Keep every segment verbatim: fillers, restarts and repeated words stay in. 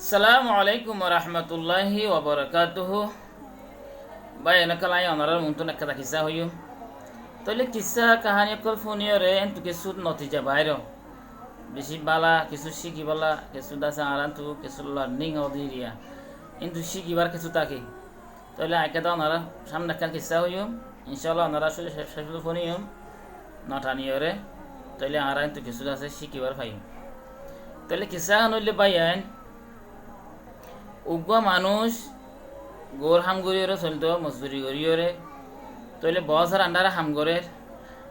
Assalamu alaikum warahmatulláhi wabarakátuhu. Bái ókkol, aññí onorár muúntu ekkán kissá hoiyúm. Tóile kissá kaháni ókkol fúniyoré éntu kissú notija baáiro. Bicí bála kissú cíkibálla, kissú dase añáráttu kissú learning ódiriya. Éntu cíkibár kissú táke. Tóile aññí ekkán onorár sámne ekkán kissá hoiyúm. Incálla onorá cúde cé-, céc fúniyoré, notaniyoré. Tóile añára éntu kissú dase cíkibár faiyúm. Tóile kissá hán óile báiyain, uggúa manúic goór ham goríyoré solto, mozdurí goríyoré. Tóile boósor andháre ham gorér.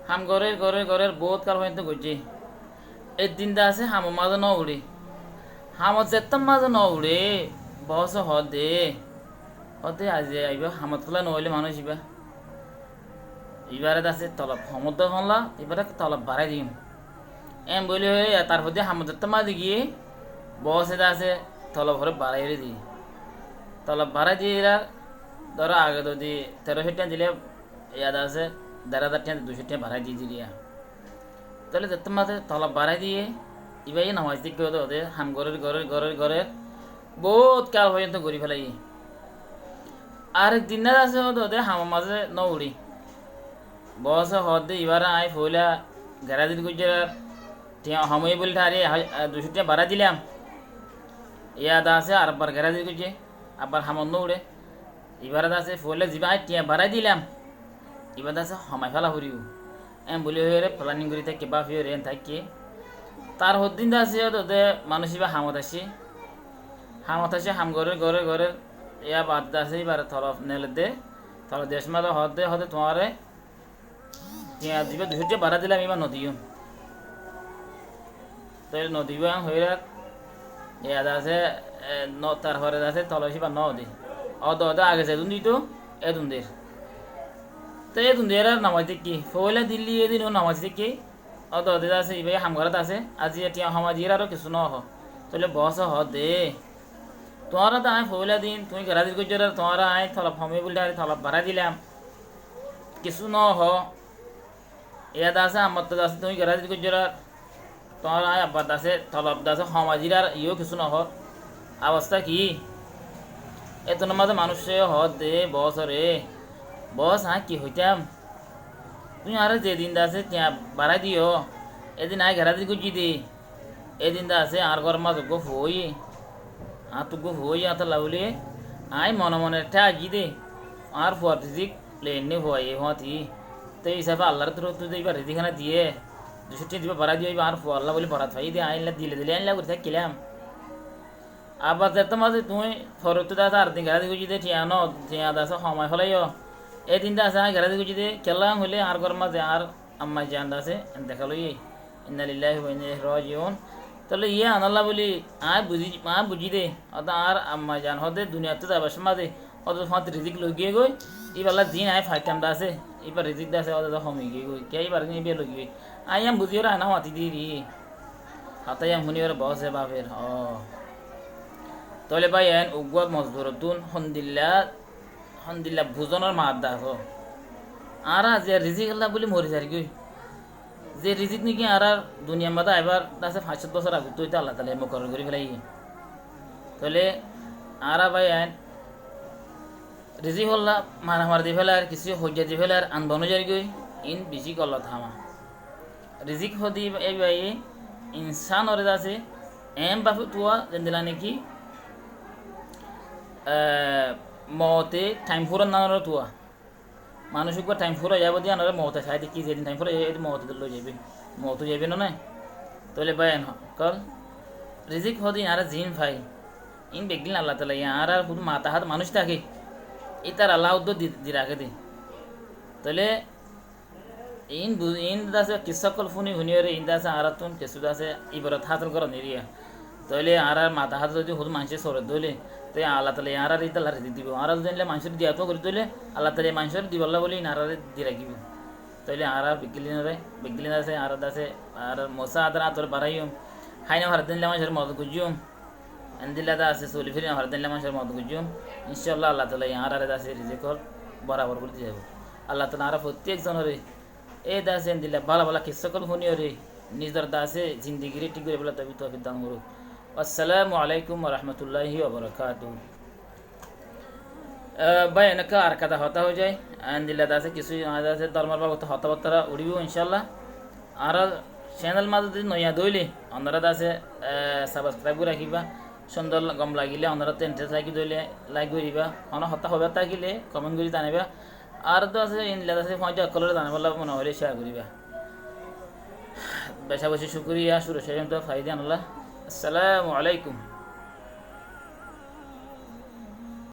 Ham gorér, gorér, gorér, boóut kál foijjonto goijjé. Eddin dase hamot mazé nóuçe. Hamot zettót mazé nóuçe, boóse hoódde, hoódde aijja ibá hamot kúla nóoilé manúic ibá. Ibáre dase tolob homot dóilla, ibáre tolob barái diyum. Eén bóli hoiyé, tarfore hamot zettót mazé giyé, boóse dase tolob hoçé barái diyé. Tolob barái diyé, dóro age zodi teró cót thiañ dilé, yá dase der házar thiañ, dui cót thiañ barái diyé diriya. Tóile zettót mazé tolob barái diyé, ibáye nomaic táikke ódde ódde ham gorér, gorér, gorér, gorér, boóut kál foijjonto gorí félaiyé. Arek din dase ódde ódde hamot mazé nóuçe. Boóse hoódde ibáre aññí foóila gerádir goijjé, thiañ hom óiye bóli thári, dui cót thiañ barái dilam. Yá dase ar ebbar gerádir goijjé, ebbar hamot nóuçe. Ibáre dase foóila zibá aññí thiañ barái dilam, ibá dase homai féla foribó. Eén bóli hoiyóre planning gorí táikke, báfiyoré eén táikke. Tarfore din dase ódde ódde manúic ibá hamot aiccé. Hamot aiccé, ham gorér, gorér, gorér. Yá baade dase ibáre tolob neledde. Tolob diyar cómot hoódde, hoódde tuáñre thiañ zibá dui cót thiañ barái dilam, ibá nodiyúm. Tóile nodiyúm hoiyóre, yá dase, e, no, tarfore dase tolob ibá nóode. Ódde ódde age zedún dito, édun der. Te édun der ar nomaic táikke. Foóila dilé édin ó nomaic táikke. Ódde ódde dase ibáye ham gorát asé. Aijja thiañ homai diyé aró kissú nóho. Tóile boóse hoódde, tuáñre de aññí foóila din tuñí gerádir goijjó, tuáñre aññí tolob hom óiye bóli tolob barái dilam, kissú nóho. Yá dase ammattú dase tuñí gerádir goijjó, tuáñre aññí ebbar dase tolob dase homai diyé, iyó kissú nóho. Obosta ki? Étunor mazé manúic hoódde boósore, boós, aññí ki hoitám? Tuñí añáre zedin dase thiañ barái diyó, édin aññí gerádir goijjí dé. Édin dase añár góror mazé uggúa fua óiye, añáttu uggúa fua óiye, añátolla bóli aññí mone mone tháki dé, añár fuar rizik loi ainné fuaye fúañti. Te hísafe Allar torfóttu de ibá rizik hána diyé, dui cót thiañ zibá barái diyé, ibá añár fualla bóli borat faiyé dé, aññí eilla dile dile aññí eilla gorí tákkilam. Abar zettót mazé tuñí forottú dase ar din gerádir goijjí dé, thiañ no, thiañ dase homai félaiyó. Édin dase aññí gerádir goijjí dé, kiyólla hoilé añár góror mazé añár ammajan dase entekal óiye. Inna lilláhi wa inna iláihi rajiún. Tóile yíanolla bóli aññí buzí, aññí buzí dé, ódde añár ammajan hoódde duniyattú zaibar cómot mazé ódde fúañti rizik loi giyé goi, ibálla ziín aññí faitám dase, ibár rizik dase ódde hom ói giyé goi, kiyá ibár ziín ibáye loi giyé goi. Aññí yían buzíyoré aññí no mañti dé ri. Hotá yían fúniyoré boóse báfer, ó. Tóile báiyain, uggúa mozdurottún hondilla, hondilla buzónor maadda asó. Añára ze rizíkolla bóli mori zargói, ze rizík néki añárar duniyar mazé aibár dase fañs cót bosór agottú óite Allatalaye mukorror gorí félaiyé. Tóile añára báiyain, rizíkolla maramari di félair, kissú hoijja di félair, an bon ói zargói, iín bicí golot ham. Rizík hoódde ibáye insánoré dase eén báfe tuwa, zendilla néki, e, moote thaim fúran nánoré tuwa. Manúic uggúa thaim fúrai zaibou de yíanoré moote saái de ki, zedin thaim fúrai zaibou, edin moote loi zaibói, moot ói zaibói no né? Tóile báiyain ókkol, rizík hoódde añára ziín fai, iín beggín Allatalaye añárar hudú matahát manúic táke, ítarallá uddúa di, di raké de. Tóile iín bu-, iín dase kissá ókkol fúni fúniyoré iín dase añárattún kissú dase iborot hásil gorón eriya. Tóile añárar matahát zodi hudú maincé sore dóile, te Allatalaye añáraré ítarallá rizík dibou. Añára zodi eéndilla maincóre diya tóu gorí dóile, Allatalaye maincóre dibálla bóli iín añáráre di rakíbou. Tóile añára beggílinore, beggílin dase, añára dase, añárar musaadar átor baráiyum. Hái no faredde eéndilla maincóre modot goijjúm. Endilla dase soli firi no faredde eéndilla maincóre modot goijjúm. Incálla Allatalaye añáráre dase rizík ókkol borabor gorí di zaibou. Allatala añára fottí ekzonoré e dase endilla bála bála kissá ókkol fúniyoré nizor dase zindigiré thík gorí féla toufik, toufik dan gorouk. Assalamu alaikum warahmatulláhi wabarakátuhu. Bái, enekká ar ekkán hotá hoói zai, endilla de asé kissú, ar de asé dórmor babute hotábattá uçíbo incálla. Añárar cenel mazé zodi noiya de óile, onorá de asé sabskraib gorí rakíba. Cúndor gom lagilé, onoráttu interest lagi de óile laik goríba. Honó hotá hoibar tákile komen gorí zanaiba. Ar de asé endilla de asé foñsá ókkolore zanaibolla mone hoilé ciyar goríba. Beca beci cúkuriya, cúru céc foijjonto fai de onolla. Assalamu alaikum.